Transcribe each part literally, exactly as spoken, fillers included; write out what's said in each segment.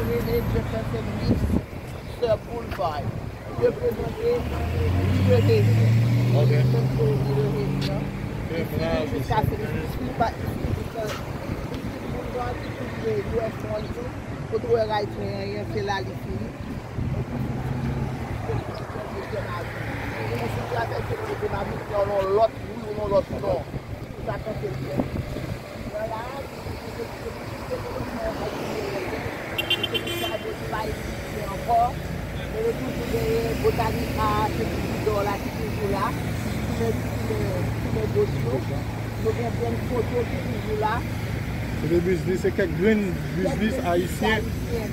Rele Jefferson Reeves Sir Boulevard. Reprezante Little Haiti. Ok. Reprezante Little Haiti, non. Epi, jiskaske li fini, li pa, li fini, li fini Boulevard, li fini U S one tou. Kote w wè Raytwen an, se la li fini. Epi, li fini, li fini, li fini, li fini, li fini, li fini, yon lòt wi, yon lòt non. Sa kanpe byen. Nan la, ankò. Men yo toujou genyen Botanica, Petit Bidon la ki toujou la. Tounen, tounen, tounen bòs yo. Yo gen plenn foto ki toujou la. Se de biznis, se kèk grenn biznis ayisyen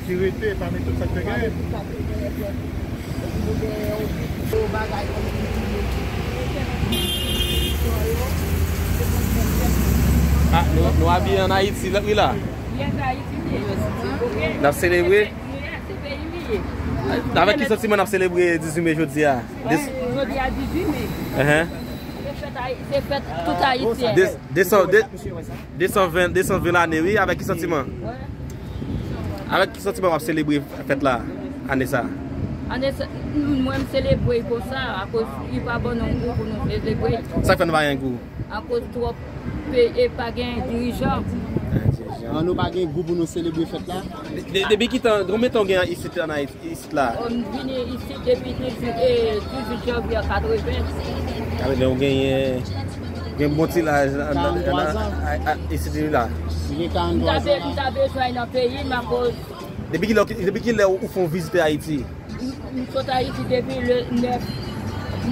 ki rete pami tout sa k te genyen. Ah, nou, nou abiye ann Ayiti, wi la. N ap selebre. Avèk ki santiman n ap selebre dizuit me jodi a? Jodi a dizuit me. Enhen. Se fèt Ayi-, se fèt tout Ayisyen. De, de san, de, de san ven, de san ven lane, wi, avèk ki santiman? Avèk ki santiman w ap selebre fèt la, ane sa? Ane sa, mwen m selebre konsa, akoz li pa ban nou gou pou nou selebre. Sa k fè nou pa gen gou? Akoz twòp pe-, e pa gen dirijan. An, nou pa gen gou pou nou selebre fèt la? De, de, depi ki tan, konbyen tan w gen isit an Ayiti? Isit la? M vini isit depi dizuit, e, dizuit janvye katreven. Katreven, ou genyen, gen bon ti laj nan, nan, nan, a, a, isit la. M ta be-, m ta bezwen nan peyi m akoz. Depi kilè, depi kilè ou fè yon vizit Ayiti? M, m sot Ayiti depi le nèf,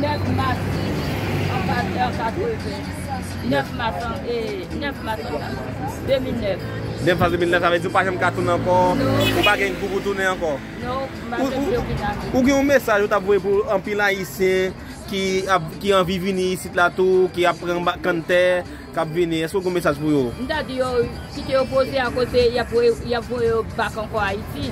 nèf mas an kat-, an katreven. Nèf mas an, e, nèf mas an de mil nèf. Nèf mas de mil nèf, sa vle di ou pa janm ka tounen ankò? Non. Ou pa gen gou pou tounen ankò? Non, m pa janm vle vin la. Ou, ou, ou gen yon mesaj ou t ap voye pou anpil Ayisyen ki ap, ki anvi vini isit la tou, ki ap pran ba-, kanntè, k ap vini? Èske w gen yon mesaj pou yo? M ta di yo kite yo poze akoz y ap voye, y ap voye yo bak ankò Ayiti.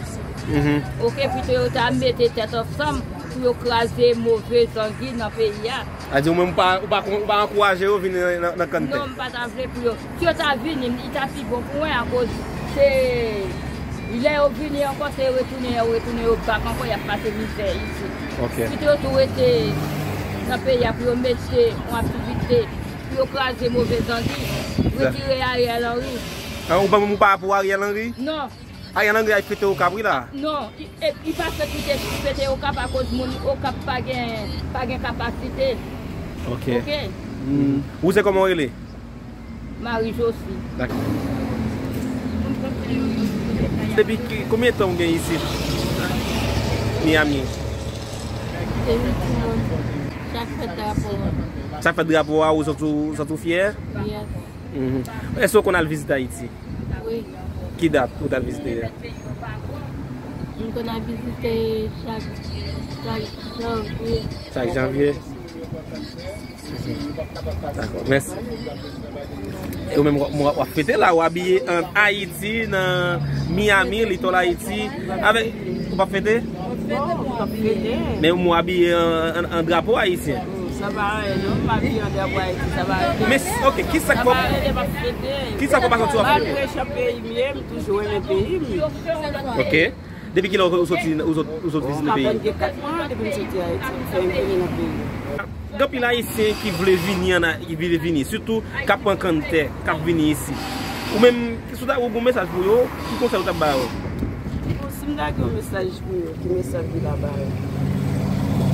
Mhm. Oke, pito yo ta mete tèt ansanm pou yo kraze move zangi nan peyi a. Sa di ou menm ou pa, ou pa, ou pa ankouraje yo vini nan, nan, nan kanntè? Non, m pa ta vle pou yo. Si yo ta vini, li ta pi bon pou mwen, akoz se lè yo vini ankò, se yo retounen, yo retounen, yo bak ankò, y ap pase mizè isit. Ok. Kite yo tou rete nan peyi a pou yo mete yon aktivite, pou yo kraze move zangi, retire Ariel Henry. An, ou pa, ou pa pou Ariel Henry? Non. Ariel Henry al fete Okap, wi la. Non, li, e, li pa fèt pou te fete Okap akoz moun Okap pa gen, pa gen kapasite. Ok. Ok. Hmm. Ou se kòman w rele? Marie Josie. Dakò. Depi ki, konbyen tan w gen isit? Miami. Depi timoun. Chak fèt drapo a. Chak fèt drapo a, ou santi w, santi w fyè? Yes. Mhm. Èske w konn al vizite Ayiti? Wi. Ki dat ou t al vizite a? M konn al vizite chak, chak janvye. Chak janvye? Mhm. Dakò, mèsi. E ou menm w ap, w ap fete la, ou abiye an Ayiti, nan Miami, Little Ayiti, avèk, ou p ap fete? Bon, m p ap fete. Men ou abiye an, an, an drapo ayisyen. Sa pa anyen non, m pa vle antre pou Ayiti, sa pa anyen. Men, ok, ki sa k fè w, ki sa k fè w pa santi w ap fete? Malgre chan peyi m ye, m toujou renmen peyi m. Ok. Depi kilè ou soti, ou sot, ou sot vizite peyi? M apèn gen kat mwa depi m soti Ayiti, m fè m vini nan peyi. Gen anpil Ayisyen ki vle vini an, ki vle vini, sitou k ap pran kanntè, k ap vini isit. Ou menm, si w ta, ou gen yon mesaj pou yo, ki konsèy ou t ap ba yo? Bon, si m ta gen yon mesaj pou yo, ki mesaj m ta ba yo?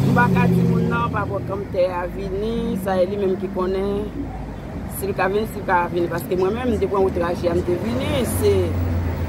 M pa ka di moun nan pa pran kanntè a vini, sa e li menm ki konnen. Si l ka vini, si l pa vini, paske mwen menm, m te pran wout raje a, m te vini, se,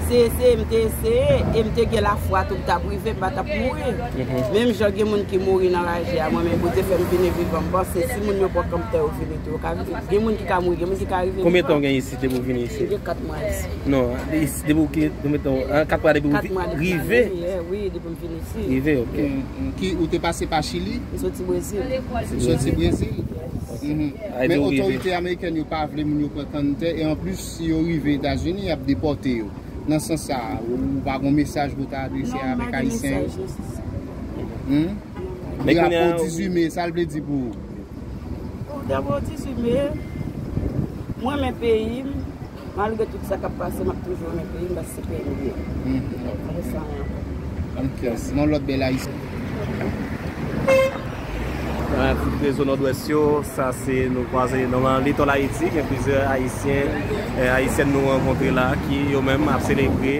se eseye, m te eseye, e m te gen lafwa tou m t ap rive, m pa t ap mouri. Mhm. Menm jan gen moun ki mouri nan raje a, mwen menm, Bondye fè m vini vivan, m panse si moun yo pran kanntè yo vini tou, yo ka vini. Gen moun ki ka mouri, gen moun ki ka rive vivan. Konbyen tan w gen isit depi w vini isit? M gen kat mwa isit. Non, isi, depi w ki, konbyen tan, an, kat mwa depi w rive? Wi, depi m vin isit. Rive, ok. Mm, mm. Ki, ou te pase pa Chili? M soti Brezil. Ou soti Brezil? Mhm. Men otorite amerikèn yo pa vle moun yo pran kanntè, e anplis, si yo rive Etazini, y ap depòte yo. Nan sans sa, ou, ou pa gen mesaj pou ta adrese avèk Ayisyen yo? Non, m pa gen mesaj nan sans sa. Hmm? Drapo dizuit me, sa l vle di pou ou? Drapo dizuit me, mwen renmen peyi m. Malgre tout sa k ap pase, m ap toujou renmen peyi m, paske se peyi m li ye. Mwen pa sa anyen ankò. Ok, sinon lòt bèl ayisyen. Nan tout rezo Nòdwès yo, sa se nou kwaze nan Little Haiti, gen plizyè ayisyen, eh, ayisyèn nou rankontre la ki yo menm ap selebre,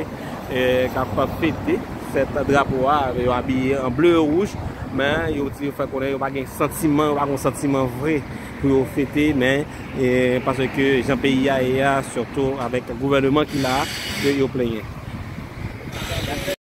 eh, k ap fete fèt drapo a, yo abiye an ble e wouj, men yo di yo fè konnen yo pa gen santiman, yo pa gen santiman vre pou yo fete, men eh, paske jan peyi a ye a, sitou avèk gouvèneman ki la, yo, yo plenyen.